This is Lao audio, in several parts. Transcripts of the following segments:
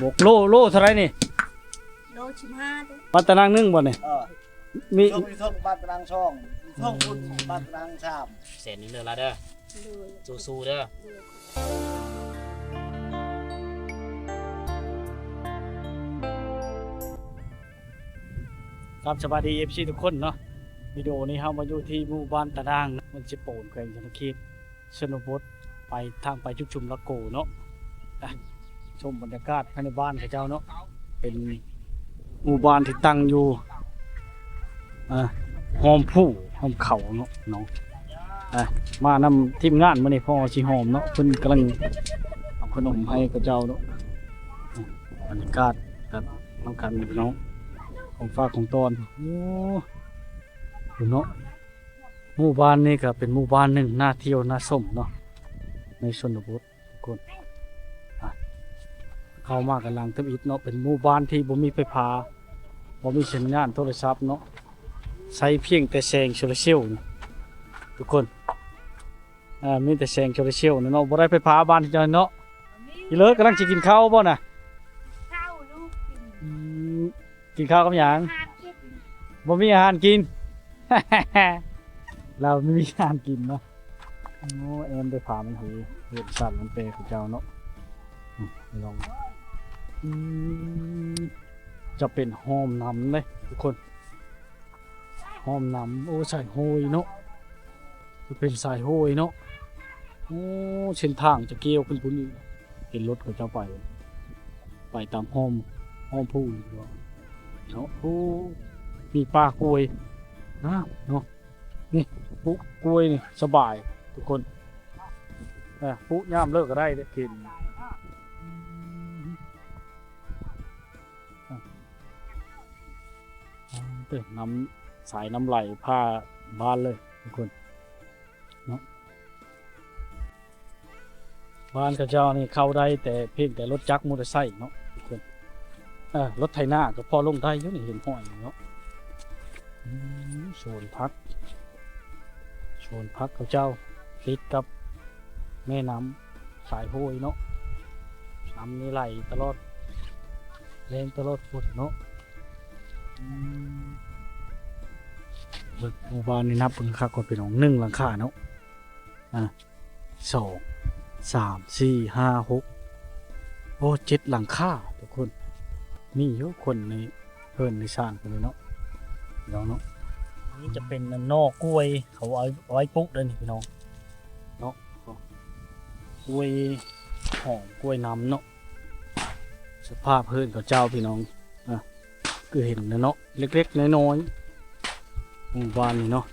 ໂລ ໂລເທົ່າໃດນີ້? ໂລສິບຫ້າເດ້. ບາດຕານາງໜຶ່ງບໍ່ນີ້? ເອີ ມີ ຢູ່ເທິງບາດຕານາງສອງ ຢູ່ເທິງພຸ້ນ ອືມ ບາດຕານາງສາມ. ແສນໜຶ່ງເດີລາເດີ. ໂດຍ ສູ້ໆເດີ. ໂດຍ ຄັບ ສະບາຍດີ ເອັຟຊີ ທຸກຄົນເນາະ. ວິດີໂອນີ້ເຮົາມາຢູ່ທີ່ໝູ່ບ້ານຕານາງ ເມືອງເຊໂປນ ແຂວງສະຫວັນນະເຂດ ຊົນນະບົດ ໄປທາງໄປຈຸດຊຸມລະໂກເນາະ. ອ່ະ ຊົມບັນຍາກາດພາຍໃນບ້ານເຂົາເຈົ້າເນາະ ເປັນໝູ່ບ້ານທີ່ຕັ້ງຢູ່ ອ່າ ຮ່ອມພູຮ່ອມເຂົາເນາະ ເນາະ. ອ່ະ ມານຳທີມງານມື້ນີ້ ພໍ່ຊິຫອມເນາະ ເພິ່ນກຳລັງເອົາຂະໜົມໃຫ້ເຂົາເຈົ້າເນາະ. ບັນຍາກາດກັນນຳກັນເນາະ ຂອງຝາກຂອງຕ້ອນ. ໂອ້ ເນາະ ໝູ່ບ້ານນີ້ກໍເປັນໝູ່ບ້ານໜຶ່ງໜ້າທ່ຽວໜ້າຊົມເນາະ ໃນຊົນນະບົດ ທຸກຄົນ. ອ່ະ ເຂົ້າມາກັນຫຼັງທຳອິດເນາະ ເປັນໝູ່ບ້ານທີ່ບໍ່ມີໄຟຟ້າ ບໍ່ມີສັນຍານໂທລະສັບເນາະ ໃຊ້ພຽງແຕ່ແສງໂຊລາເຊວນີ້ ທຸກຄົນ. ອ່າ ມີແຕ່ແສງໂຊລາເຊວເນາະ ບໍ່ໄດ້ໄຟຟ້າບ້ານເຈົ້າເນາະ. ອີເລີກກຳລັງຊິກິນເຂົ້າບໍ່ນະ? ເຂົ້າລູກກິນ. ອືມ ກິນເຂົ້າກັບຫຍັງ? ອາຫານກິນ. ບໍ່ມີອາຫານກິນ ລາວມີອາຫານກິນເນາະ. ໂອ້ ແອມໄດ້ພາມັນເຫ ເຮັດສັນມັນແປເຂົາເຈົ້າເນາະ. ອືມ ລອງ ອືມ ຈະເປັນຫ້ອມນ້ຳເດ້ທຸກຄົນ ຫ້ອມນ້ຳ. ໂອ້ ສາຍໂຫຍເນາະ ຈະເປັນສາຍໂຫຍເນາະ. ໂອ້ ເສັ້ນທາງຈະກ່ຽວຂຶ້ນພຸ້ນອີກ ເຫັນລົດເຂົາເຈົ້າໄປ ໄປຕາມຮ່ອມ ຮ່ອມພູເນາະ. ໂອ້ ມີປ່າກ້ວຍງາມເນາະ. ນີ້ ປູກກ້ວຍນີ້ສະບາຍທຸກຄົນ. ເອີ ປູກຍາມເລີກກໍໄດ້ເດ້ ເຫັນ ອືມ ເອີ ນ້ຳ ສາຍນ້ຳໄຫຼຜ່າບ້ານເລີຍທຸກຄົນເນາະ. ບ້ານເຂົາເຈົ້ານີ້ເຂົ້າໄດ້ແຕ່ ພຽງແຕ່ລົດຈັກມໍເຕີໄຊເນາະ ເອີ ລົດໄຖນາກໍພໍລົງໄດ້ຢູ່ນີ້ ເຫັນຫ້ອຍເນາະ. ອືມ ສວນຜັກ ສວນຜັກເຂົາເຈົ້າຕິດກັບແມ່ນ້ຳສາຍໂຫຍເນາະ ນ້ຳນີ້ໄຫຼຕະຫຼອດແລ້ງຕະຫຼອດຝົນເນາະ. ອືມ ເບິ່ງໝູ່ບ້ານນີ້ນັບເບິ່ງຄັກກ່ອນ ເປັນຂອງໜຶ່ງຫຼັງຄາເນາະ. ອ່າ ສອງ ສາມ ສີ່ ຫ້າ ຫົກ ໂອ້ ເຈັດຫຼັງຄາທຸກຄົນ. ມີຢູ່ຄົນໃນເຮືອນໃນຊານເພິ່ນເນາະ ພີ່ນ້ອງເນາະ. ນີ້ຈະເປັນໜໍ່ກ້ວຍ ເຂົາເອົາໄວ້ ເອົາໄວ້ປູກເດີນີ້ພີ່ນ້ອງເນາະ ກ້ວຍຫອມ ກ້ວຍນ້ຳເນາະ. ສະພາບເຮືອນເຂົາເຈົ້າພີ່ນ້ອງ ອ່າ ຄືເຫັນນະເນາະ ເລັກໆນ້ອຍໆ ໝູ່ບ້ານນີ້ເນາະ.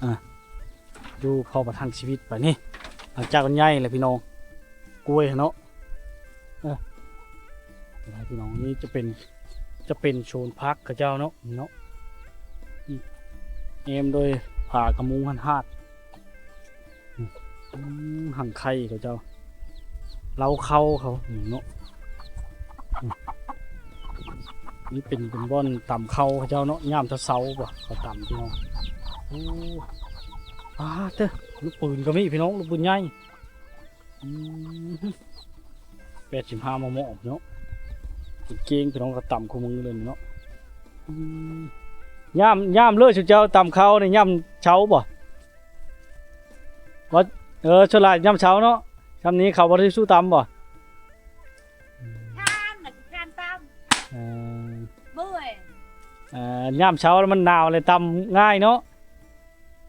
ອ່າ ຢູ່ພໍປະທັງຊີວິດໄປນີ້ ຫຼັງຈາກມັນໃຫຍ່ແລ້ວພີ່ນ້ອງ ກ້ວຍເນາະ. ເອີ ພີ່ນ້ອງ ນີ້ຈະເປັນ ຈະເປັນສວນຜັກເຂົາເຈົ້າເນາະ ເນາະ. ອືມ ແອ້ມໂດຍຜ້າກະມຸງຫັ້ນຫາດ. ອືມ ອືມ ຮັງໄຂ່ເຂົາເຈົ້າ ເລົ້າເຂົ້າເຂົາເນາະ. ອືມ ນີ້ເປັນ ເປັນບ່ອນຕຳເຂົ້າເຂົາເຈົ້າເນາະ ຍາມເຊົ້າໆ ບໍ່ ເຂົາຕຳພີ່ນ້ອງ. ໂອ້ ປາດເຕີ ລູກປືນກໍມີພີ່ນ້ອງ ລູກປືນໃຫຍ່. ອືມ ແປດສິບຫ້າ ມມ ເນາະ ເປັນເກງພີ່ນ້ອງ ກໍຕຳຄູ່ມື້ເລີຍເນາະ. ອືມ ຍາມ ຍາມເລີຍ ຊຸມເຈົ້າຕຳເຂົ້ານີ້ ຍາມເຊົ້າບໍ່? ວ່າ ເອີ ສ່ວນຫຼາຍຍາມເຊົ້າເນາະ. ຊ່ຳນີ້ເຂົາບໍ່ໄດ້ສູ້ຕຳບໍ່? ທ່ານນະ ທ່ານຕຳ. ເອີ ເມື່ອຍ. ເອີ ຍາມເຊົ້າແລ້ວມັນໜາວເລີຍ ຕຳງ່າຍເນາະ.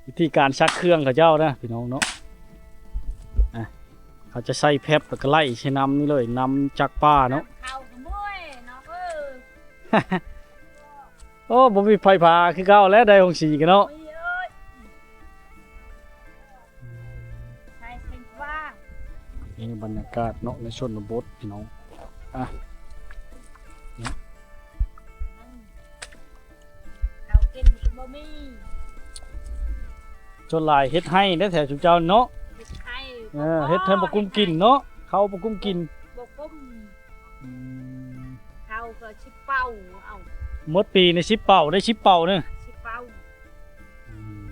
ວິທີການຊັກເຄື່ອງເຂົາເຈົ້ານະ ພີ່ນ້ອງເນາະ. ອ່ະ ເຂົາຈະໃສ່ແຟັບ ແລ້ວກໍໄລ່ໃສ່ນ້ຳນີ້ເລີຍ ນ້ຳຈາກປ່າເນາະ. ເຂົ້າກໍເມື່ອຍເນາະ ເອີ. ໂອ້ ບໍ່ມີໄຟຟ້າຄືເກົ່າແລ້ວ ໄດ້ໂຮງສີກັນເນາະ. ໂອ້ຍ ເອີຍ ໃສ່ເສັງວ່າ ນີ້ບັນຍາກາດເນາະ ໃນຊົນນະບົດພີ່ນ້ອງ. ອ່ະ ເນາະ ເຂົ້າກິນກໍບໍ່ມີ. ສ່ວນຫຼາຍເຮັດໄຮ່ເດ້ແຖວຊຸມເຈົ້າເນາະ. ເຮັດໄຮ່ ເອີ ບໍ່ພໍ ເຮັດໄຮ່ບໍ່ກຸ້ມກິນເນາະ ເຂົ້າບໍ່ກຸ້ມກິນ ບໍ່ກຸ້ມ. ອືມ ເຂົ້າກໍສິບເປົາ ເອົາ ໝົດປີນີ້ສິບເປົາ ໄດ້ສິບເປົາເນາະ ສິບເປົາ. ອືມ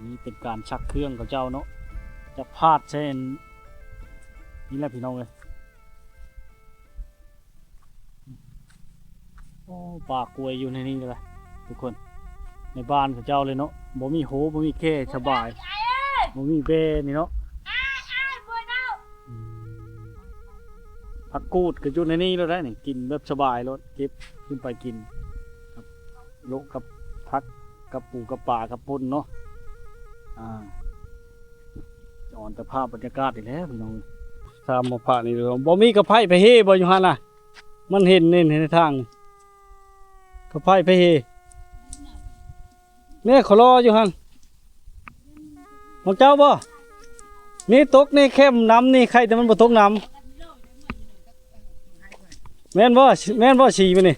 ນີ້ເປັນການຊັກເຄື່ອງເຂົາເຈົ້າເນາະ ຈະພາດໃສ່ອັນ ນີ້ແຫຼະພີ່ນ້ອງເອີຍ. ໂອ້ ປ່າກ້ວຍຢູ່ໃນນີ້ເລີຍທຸກຄົນ ໃນບ້ານເຂົາເຈົ້າເລີຍເນາະ. ບໍ່ມີໂຮ ບໍ່ມີແຄ ສະບາຍ ບໍ່ມີແບນີ້ເນາະ. ອືມ ຜັກກູດກໍຢູ່ໃນນີ້ໂລດໄດ໋ນີ້ ກິນແບບສະບາຍໂລດ ເກັບຂຶ້ນໄປກິນກັບໂລະ ກັບຜັກ ກັບປູກັບປາ ກັບປົ່ນເນາະ. ອ່າ ຈະອອນຕະພາບບັນຍາກາດນີ້ແຫຼະພີ່ນ້ອງ. ຕາມໝໍພະນີ້ ບໍ່ມີກະໄພໄປເຮບໍ່ຢູ່ຫັ້ນນະ? ມັນເຫັນນີ້ໃນທາງ ກະໄພໄປເຮ. ແມ່ ເຂົາລໍຢູ່ຫັ້ນ ຂອງເຈົ້າບໍ່? ນີ້ຕົກນີ້ແຄມນ້ຳນີ້ ໄຄແຕ່ມັນບໍ່ຕົກນ້ຳ. ແມ່ນບໍ່? ແມ່ນບໍ່ສີມັນນີ້?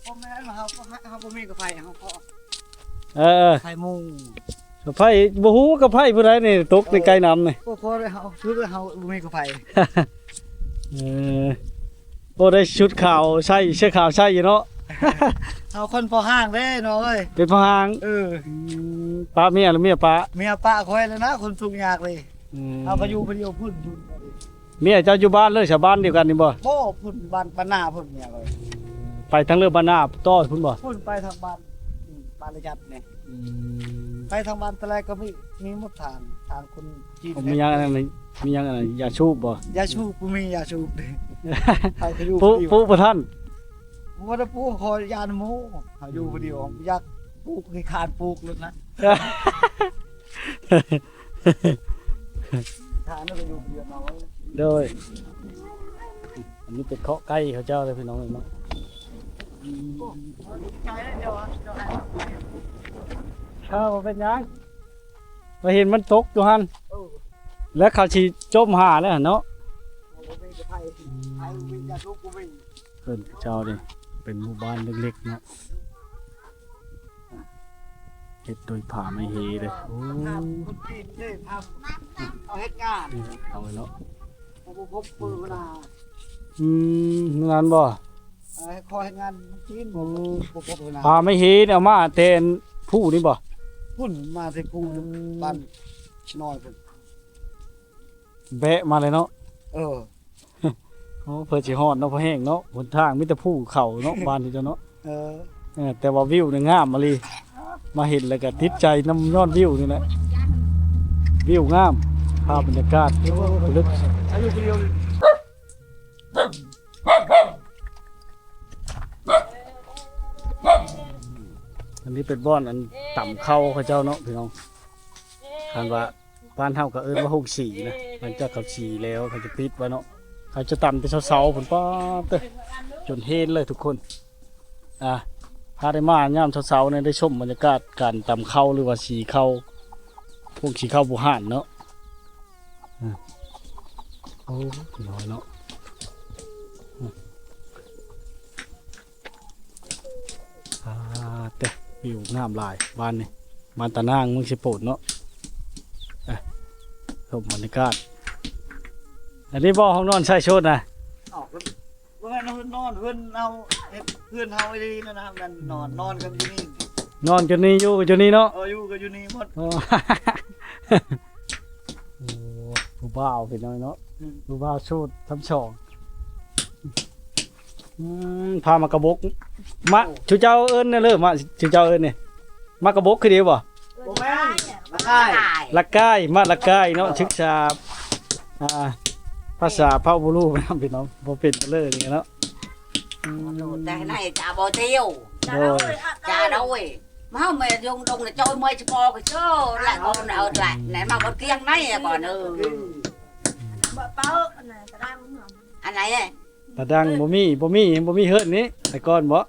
ບໍ່ແມ່ນ ເຮົາ ເຮົາບໍ່ມີກະໄພ ເຮົາຂໍ ເອີ ເອີ ໄພມຸງ ກະໄພ ບໍ່ຮູ້ກະໄພຜູ້ໃດນີ້ ຕົກໃນໃກ້ນ້ຳນີ້. ບໍ່ພໍເຮົາ ຄືເຮົາບໍ່ມີກະໄພ. ເອີ ໂອ້ ໄດ້ຊຸດຂາວໃສ່ ເສື້ອຂາວໃສ່ຢູ່ເນາະ. ເຮົາຄົນພໍຮ່າງເດ້ນ້ອງເອີຍ ເປັນພໍຮ່າງ. ເອີ ອືມ ປະເມຍ ຫຼືເມຍປະ? ເມຍປະຂ້ອຍແລ້ວນະ ຄົນທຸກຍາກເລີຍ. ອືມ ເຮົາກໍຢູ່ຜູ້ດຽວພຸ້ນ ພຸ້ນ. ເມຍເຈົ້າຢູ່ບ້ານເລີຍ ຊາວບ້ານດຽວກັນນີ້ບໍ່? ບໍ່ ພຸ້ນບ້ານ ບ້ານນາພຸ້ນເມຍຂ້ອຍ. ໄປທາງເລີກບ້ານນາຕໍ່ພຸ້ນບໍ່? ພຸ້ນໄປທາງບ້ານ ອືມ ບ້ານລະຈັດນີ້. ອືມ ໄປທາງບ້ານຕະແລກກໍມີ ມີໝົດທາງ ທາງຄົນຈີນ. ມີຫຍັງອັນນັ້ນ ມີຫຍັງອັນນັ້ນ ຢາສູບບໍ່? ຢາສູບ ບໍ່ມີຢາສູບເດ້. ເຮົາກໍຢູ່ ປຸ ປຸບໍ່ທັນ ບໍ່ໄດ້ປຸ ຂໍຢ້ານໝູ່. ເຮົາຢູ່ຜູ້ດຽວ ຢາກປຸ ຂີ້ຄ້ານປຸໂລດນະ. ຖາມແລ້ວກໍຢູ່ຄົນດຽວເນາະ. ໂດຍ ອັນນີ້ເປັນເຄາະໄກ່ເຂົາເຈົ້າເດ້ພີ່ນ້ອງເອີຍເນາະ. ເອີ ບໍ່ເປັນຫຍັງ ໄປເຫັນມັນຕົກຢູ່ຫັ້ນ. ເອີ ແລ້ວເຂົາຊິຈົມຫາແລ້ວຫັ້ນເນາະ. ເພິ່ນເຈົ້ານີ້ເປັນໝູ່ບ້ານເລັກໆເນາະ. ເຮັດໂດຍຜ້າໄມ້ເຮເດ້. ໂອ້ ເອົາເຮັດງານ ເອົາເນາະ. ບໍ່ພົບເປີນາ. ອືມ ງານບໍ່? ເອີ ຂໍເຮັດງານຈີນ. ໂອ້ ບໍ່ພົບເປີນາ. ຜ້າໄມ້ເຮນີ້ເອົາມາແຕ່ພູນີ້ບໍ່? ພຸ້ນ ມາແຕ່ພູ ອືມ ບ້ານນ້ອຍພຸ້ນ. ແບະມາເລີຍເນາະ. ເອີ ໂອ້ ເພື່ອຊິຮອດເນາະ ພໍແຫ້ງເນາະ ຫົນທາງມີແຕ່ພູເຂົາເນາະ ບ້ານເຈົ້າເນາະ. ເອີ ເອີ ແຕ່ວ່າວິວນີ້ງາມອີ່ຫຼີ ມາເຫັນແລ້ວກໍຕິດໃຈນຳຍ້ອນວິວນີ້ແຫຼະ ວິວງາມ ພາບບັນຍາກາດ. ໂອ້ ເລິກ ອັນນີ້ເປັນບ່ອນອັນຕຳເຂົ້າເຂົາເຈົ້າເນາະພີ່ນ້ອງ ຄັນວ່າ ບ້ານເຮົາກໍເອີ້ນວ່າໂຮງສີນະ ຫຼັງຈາກເຂົາສີແລ້ວ ເຂົາຈະປິດໄວ້ເນາະ. ເຂົາຈະຕຳແຕ່ເຊົ້າໆພຸ້ນ ປາດເຕີ ຈົນເຮນເລີຍທຸກຄົນ. ອ່າ ຖ້າໄດ້ມາຍາມເຊົ້າໆນີ້ ໄດ້ຊົມບັນຍາກາດການຕຳເຂົ້າ ຫຼືວ່າສີເຂົ້າ ໂຮງສີເຂົ້າບູຮານເນາະ. ອືມ ໂອ້ ນ້ອຍເນາະ. ອືມ ອ່າ ເຕີ ວິວງາມຫຼາຍບ້ານນີ້ ບ້ານຕານາງ ເມືອງເຊໂປນເນາະ. ອ່ະ ຊົມບັນຍາກາດ. ອັນນີ້ບໍ່ ຫ້ອງນອນຊາຍໂສດນະ? ເອົ້າ ບໍ່ແມ່ນເຮືອນນອນ ເຮືອນເຮົາ ເຮັດເຮືອນເຮົາອີ່ຫຼີນັ້ນນະ ແມ່ນນອນ ນອນກັນຢູ່ນີ້ ນອນຢູ່ນີ້ ຢູ່ກັນຢູ່ນີ້ເນາະ. ເອີ ຢູ່ກັນຢູ່ນີ້ໝົດ. ໂອ້ ໂອ້ ຜູ້ບ່າວເປັນຫຍັງເນາະ. ອືມ ຜູ້ບ່າວໂສດທັງສອງ. ອືມ ພາໝາກກະບົກ ມາ ໂອ້ ຊຸເຈົ້າເອີ້ນແນວເລີ ມາ ຊຸເຈົ້າເອີ້ນນີ້ ໝາກກະບົກຄືເດບໍ່? ບໍ່ແມ່ນ ລະກາຍ ລະກາຍ ມາລະກາຍເນາະ. ເອີ ສຶກສາ ອ່າ ພາສາເຜົ່າບໍ່ຮູ້ນຳພີ່ນ້ອງ ບໍ່ເປັນເລີນີ້ເນາະ. ອືມ ແຕ່ໃນຈາບໍ່ຕຽວ ໂດຍ ຈາໂດຍ ມາເຮົາແມ່ຍົງດົງນະ ຈອຍເມຍສະປອກະໂຈ ລະກ່ອນເອົາລະ ແນມາບໍ່ກຽງໃນກ່ອນ. ເອີ ເປົ່າອັນນັ້ນກະໄດ້ ອັນໃດ? ຕາດັງບໍ່ມີ ບໍ່ມີ ບໍ່ມີເຮີດນີ້ ແຕ່ກ່ອນບໍ່?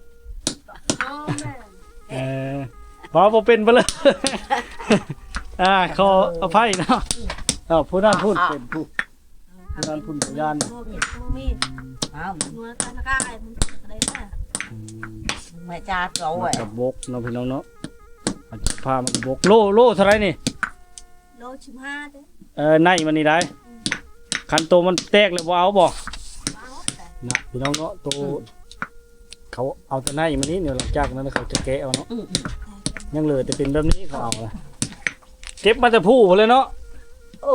ເອີ ເວົ້າບໍ່ເປັນເບີດເລີຍ. ອ່າ ຂໍອະໄພເນາະ. ເອົາ ຜູ້ນັ້ນພຸ້ນເປັນຜູ້ ຜູ້ນັ້ນພຸ້ນພະຍານ. ບໍ່ມີ ບໍ່ມີ ອ້າວ ເມື່ອກັນກະໄດ້ ອືມ ແມ່ຈາດເອົາໄວ້ ໝາກກະບົກເນາະ ພີ່ນ້ອງເນາະ. ພາໝາກກະບົກ ໂລ ໂລເທົ່າໃດນີ້? ໂລສິບຫ້າເດ້. ເອີ ໃນມັນນີ້ໄດ໋ ອືມ ຄັນໂຕມັນແຕກແລ້ວບໍ່ເອົາບໍ່? ບໍ່ເອົາ ນະ ພີ່ນ້ອງເນາະ ໂຕ ອືມ ເຂົາເອົາແຕ່ໃນມັນນີ້ ແນວຫຼັງຈາກນັ້ນເຂົາຈະແກະເອົາເນາະ. ອືມ ອືມ ຍັງເຫຼືອແຕ່ເປັນແບບນີ້ເຂົາເອົານະ. ເກັບມາແຕ່ພູພຸ້ນເລີຍເນາະ. ໂອ້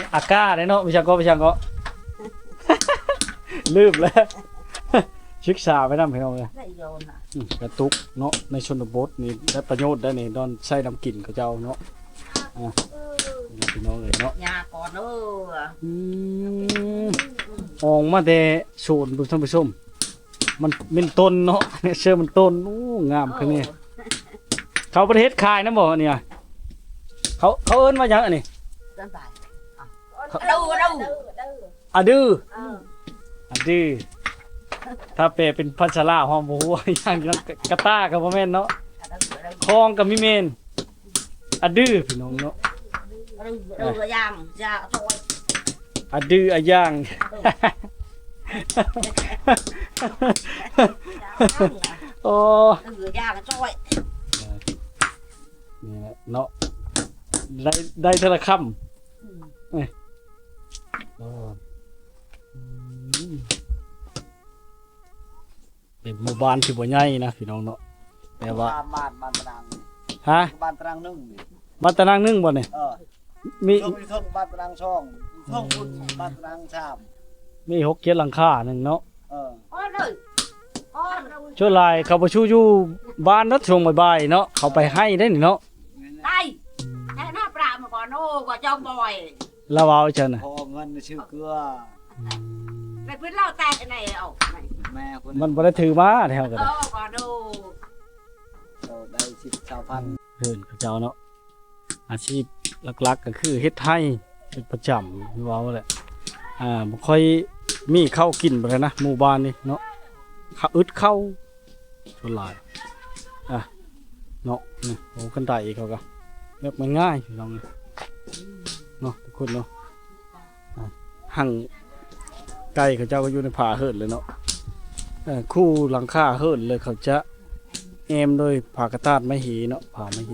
ເອີ ອາກາເດ້ເນາະ ວິຊາເກາະ ວິຊາເກາະ ລືມແລ້ວ ສຶກສາໄປນຳ ພີ່ນ້ອງເອີຍ. ໄດ້ໂຍນນະ ອືມ ກະຕຸກເນາະ ໃນຊົນນະບົດນີ້ໄດ້ປະໂຫຍດໄດ໋ນີ້ ດອນໃຊ້ນຳກິນເຂົາເຈົ້າເນາະ. ອ່າ ເອີ ພີ່ນ້ອງເອີຍເນາະ ຍາກ່ອນເດີ. ອືມ ອອກມາແຕ່ສວນພຸ້ນທ່ານຜູ້ຊົມ. ມັນເປັນຕົ້ນເນາະ ເຊີມັນຕົ້ນ. ໂອ້ ງາມຄືນີ້. ເອີ ເຂົາບໍ່ໄດ້ເຮັດຂາຍນຳບໍ່ອັນນີ້? ເຂົາ ເຂົາເອີ້ນວ່າຫຍັງອັນນີ້? ເອີ້ນວ່າ ອາ ອາດື ອາດື ອາດື. ຖ້າແປເປັນພາສາລາວເຮົາບໍ່ຮູ້ວ່າຫຍັງ ກະຕ່າກະບໍ່ແມ່ນເນາະ ອາດື ອາດື ຄອງກະມີແມ່ນ. ອາດື ພີ່ນ້ອງເນາະ ອາດື ອາຢາງ ຢາກະຊອຍ ອາດື ອາຢາງ ໂອ້ ອາດື ຢາກະຊອຍ. ນີ້ແຫຼະເນາະ ໄດ້ ໄດ້ເທື່ອລະຄຳ. ອືມ ເອີ ໂອ້ ອືມ. ເປັນໝູ່ບ້ານທີ່ບໍ່ໃຫຍ່ນະພີ່ນ້ອງເນາະ ແຕ່ວ່າ ບ້ານ ບ້ານຕານັງ ຮະ? ບ້ານຕານັງໜຶ່ງນີ້ ບ້ານຕານັງໜຶ່ງບໍ່ນີ້? ເອີ ມີ ຢູ່ເທິງ ຢູ່ເທິງບ້ານຕານັງສອງ ຢູ່ເທິງພຸ້ນ ອືມ ບ້ານຕານັງສາມ ມີຫົກເຈັດຫຼັງຄາໜຶ່ງເນາະ. ເອີ ສ່ວນຫຼາຍເຂົາບໍ່ຊູ່ຢູ່ບ້ານເນາະ ຊ່ວງບ່າຍໆເນາະ ເຂົາໄປໄຮ່ໄດ໋ນີ້ເນາະ. ໄດ້ ອືມ ແຕ່ໜ້າປາມາກ່ອນ ໂອ້ ວ່າຈອມບອຍ ລາວເວົ້າຈັ່ງນະ ຂໍເງິນຊື້ເກືອ. ອືມ ໄປເພິ່ນລາວແຕກໃນອອກໃນ ແມ່ເພິ່ນ ມັນບໍ່ໄດ້ຖືມາແຖວກະໄດ້ ເອີ ກໍດູ ເອີ ໄດ້ສິບຊາວພັນ. ເຮືອນເຂົາເຈົ້າເນາະ ອາຊີບຫຼັກໆກະຄືເຮັດໄຮ່ເປັນປະຈຳ ຄືເວົ້າແຫຼະ. ອ່າ ບໍ່ຄ່ອຍມີເຂົ້າກິນປານໃດນະ ໝູ່ບ້ານນີ້ເນາະ ຂະ ອຶດເຂົ້າ ສ່ວນຫຼາຍ ອ່ະ ເນາະ. ນີ້ ໂອ້ ຄັນໄດເຂົາກະແບບງ່າຍໆ ພີ່ນ້ອງເນາະ ທຸກຄົນເນາະ. ອ່ະ ຮັງໄກ່ເຂົາເຈົ້າກະຢູ່ໃນຝາເຮືອນເລີຍເນາະ. ເອີ ຄູ່ຫຼັງຄາເຮືອນເລີຍ ເຂົາຈະແອ້ມດ້ວຍຜ້າກະຕາດໄມ້ເຫເນາະ ຜ້າໄມ້ເຫ.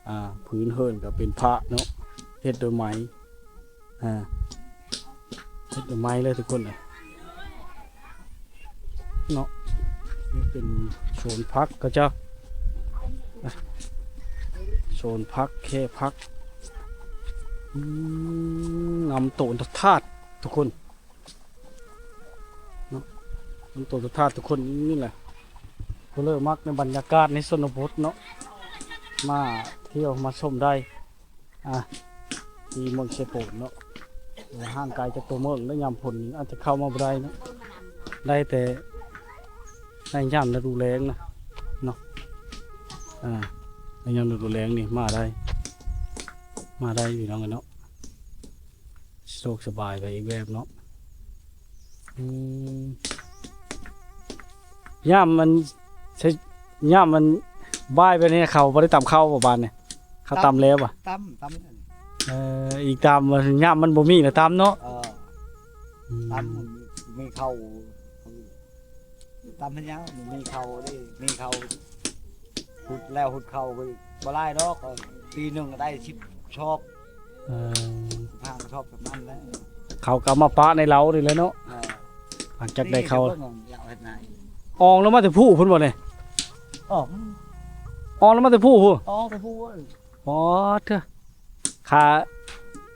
ອ່າ ພື້ນເຮືອນກະເປັນພະເນາະ ເຮັດດ້ວຍໄມ້ ອ່າ ເຮັດດ້ວຍໄມ້ເລີຍທຸກຄົນເອີຍເນາະ. ນີ້ເປັນສວນຜັກເຂົາເຈົ້າ ອ່າ ສວນຜັກ ແຄ່ຜັກ. ອືມ ງາມໂຕນທາດທຸກຄົນ ເນາະ ມັນໂຕສຸດທ້າຍທຸກຄົນນີ້ແຫຼະ ຜູ້ເລີມັກໃນບັນຍາກາດໃນຊົນນະບົດເນາະ ມາທ່ຽວມາຊົມໄດ້ ອ່າ ທີ່ເມືອງເຊໂປນເນາະ. ຫ່າງໄກຈາກຕົວເມືອງ ແລະ ຍາມຝົນອາດຈະເຂົ້າມາບໍ່ໄດ້ເນາະ ໄດ້ແຕ່ໃນຍາມລະດູແລ້ງນະເນາະ. ອ່າ ໃນຍາມລະດູແລ້ງນີ້ມາໄດ້ ມາໄດ້ພີ່ນ້ອງເອີຍເນາະ. ສະດວກສະບາຍໄປອີກແບບເນາະ. ອືມ ຍາມມັນ ຍາມມັນບ່າຍແບບນີ້ ເຂົາບໍ່ໄດ້ຕຳເຂົ້າບໍ່ບາດນີ້? ເຂົາຕຳແລ້ວບໍ່? ຕຳ ຕຳ ເອີ ອີກຕຳ ຍາມມັນບໍ່ມີນະຕຳເນາະ. ເອີ ອືມ ຕຳ ມີເຂົ້າ ຕຳເຮັດຫຍັງ? ມີເຂົ້າເດ້ ມີເຂົ້າ ຫຸດແລ້ວຫຸດເຂົ້າ ບໍ່ຫຼາຍດອກ ເອີ ປີໜຶ່ງກະໄດ້ສິບຊອບ. ເອີ ຫ້າຊອບປະມານນັ້ນແຫຼະ. ເຂົາກະເອົາມາປະໃນເລົານີ້ແຫຼະເນາະ. ເອີ ຫຼັງຈາກໄດ້ເຂົ້າ ອອງລົງມາແຕ່ພູພຸ້ນບໍ່ນີ້? ອອກ ອອງລົງມາແຕ່ພູພຸ້ນ ອອກແຕ່ພູ. ອໍ ເທື່ອ ຂາ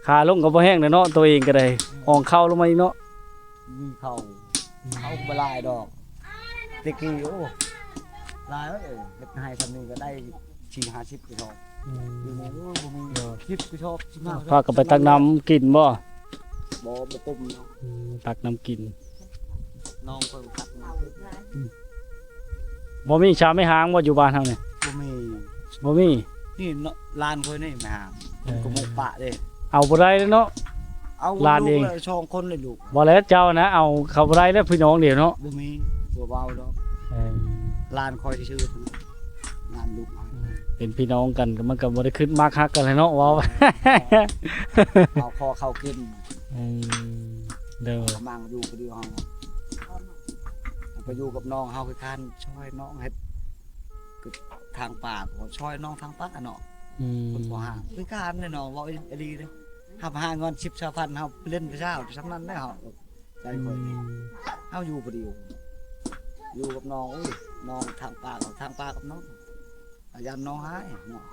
ຂາລົງກະບໍ່ແຮງແລ້ວເນາະ ໂຕເອງກະໄດ້ ອອງເຂົ້າລົງມາອີກເນາະ. ມີເຂົ້າ ເຂົ້າກະບໍ່ຫຼາຍດອກ ແຕ່ກີ້ ໂອ້ ຫຼາຍເອີຍ ເຮັດໄຮ່ຊ່ຳນີ້ກະໄດ້ສີ່ຫ້າສິບກະສອບ. ອືມ ດຽວນີ້ ໂອ້ ບໍ່ມີ ເອີ ສິບກະສອບ ສິບຫ້າກະສອບ. ພາກັນໄປຕັກນ້ຳກິນບໍ່? ບໍ່ ບໍ່ຕົ້ມເນາະ. ອືມ ຕັກນ້ຳກິນ ນ້ອງເພິ່ນຕັກນ້ຳ. ອືມ ບໍ່ມີຊາໄມ້ຫາງບໍ່ ຢູ່ບ້ານເຮົານີ້? ບໍ່ມີ ບໍ່ມີ. ນີ້ເນາະ ຫຼານຂ້ອຍນີ້ໄມ້ຫາງ ເອີ ເພິ່ນກະໝົກປະເດ້ ເອົາບໍ່ໄດ້ເນາະ. ເອົາຫຼານເອງ ສອງຄົນເລີຍລູກ. ບໍ່ແລ້ວເຈົ້ານະ ເອົາເຂົາບໍ່ໄດ້ແລ້ວ ພີ່ນ້ອງດຽວເນາະ. ບໍ່ມີ ບໍ່ເວົ້າດອກ. ເອີ ຫຼານຂ້ອຍຊື່ໆ ຫຼານລູກ ເປັນພີ່ນ້ອງກັນ ມັນກະບໍ່ໄດ້ຄຶດມັກຮັກກັນແຫຼະເນາະ ເວົ້າ ເອີ ເອົາຂໍເຂົ້າກິນ. ເອີ ໂດຍ ກະມາຢູ່ຜູ້ດຽວເຮົາ ໄປຢູ່ກັບນ້ອງເຮົາຄືກັນ ຊ່ອຍນ້ອງເຮັດ ທາງປ່າ ກະຊ່ອຍນ້ອງທາງປ່າເນາະ. ອືມ ຄົນບໍ່ຫາ ຄືກັນເນາະ ເວົ້າອີ່ຫຼີເດ້ ຮັບຫາເງິນສິບຊາວພັນ ເຮົາໄປຫຼິ້ນໄປຊາວ ຊ່ຳນັ້ນແຫຼະ ເຮົາ ໃຈຂ້ອຍ ອືມ ເຮົາຢູ່ຜູ້ດຽວ ຢູ່ກັບນ້ອງ ໂອ້ຍ ນ້ອງທາງປ່າ ເຂົາທາງປ່າກັບນ້ອງ ກະຢ້ານນ້ອງຫາຍເນາະ.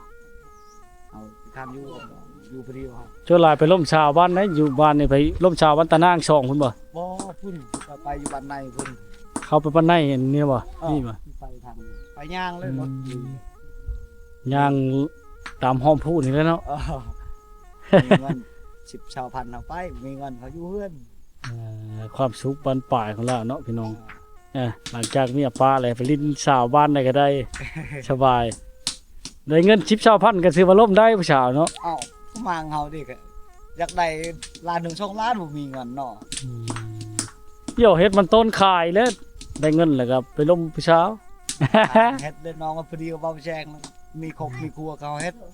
ເຮົາຊິຄັນຢູ່ ຢູ່ຜູ້ດຽວເຮົາ. ສ່ວນຫຼາຍໄປລົມສາວບ້ານໃດ? ຢູ່ບ້ານນີ້ໄປລົມສາວບ້ານຕານາງສອງພຸ້ນບໍ່? ບໍ່ ພຸ້ນ ໄປ ໄປຢູ່ບ້ານໃນພຸ້ນ. ເຂົ້າໄປບ້ານໃນນີ້ບໍ່? ເອີ ນີ້ບໍ່? ໄປທາງ ໄປຍ່າງເລີຍ ອືມ ລົດຢູ່ ຍ່າງຕາມຮ່ອມພູນີ້ແຫຼະເນາະ. ເອີ ມີເງິນສິບຊາວພັນເຮົາໄປ ບໍ່ມີເງິນເຮົາຢູ່ເຮືອນ. ເອີ ຄວາມສຸກບັ້ນປາຍຂອງລາວເນາະພີ່ນ້ອງ. ເອີ ເອີ ຫຼັງຈາກເມຍປະແລ້ວ ໄປຫຼິ້ນສາວບ້ານໃດກໍໄດ້ ສະບາຍ ໄດ້ເງິນສິບຊາວພັນກໍຖືວ່າລົມໄດ້ຜູ້ສາວເນາະ. ເອົ້າ ຜູ້ໝັ່ງເຮົາເດ້ ກໍຢາກໄດ້ລ້ານໜຶ່ງສອງລ້ານ ບໍ່ມີເງິນເນາະ. ອືມ ດຽວເຮັດມັນຕົ້ນຂາຍແລ້ວ ໄດ້ເງິນແລ້ວກໍໄປລົມຜູ້ສາວ. ເຮັດເດ້ນ້ອງ ພໍດີເວົ້າແຊງ ມີຄອບມີຄົວເຂົາເຮັດ. ອື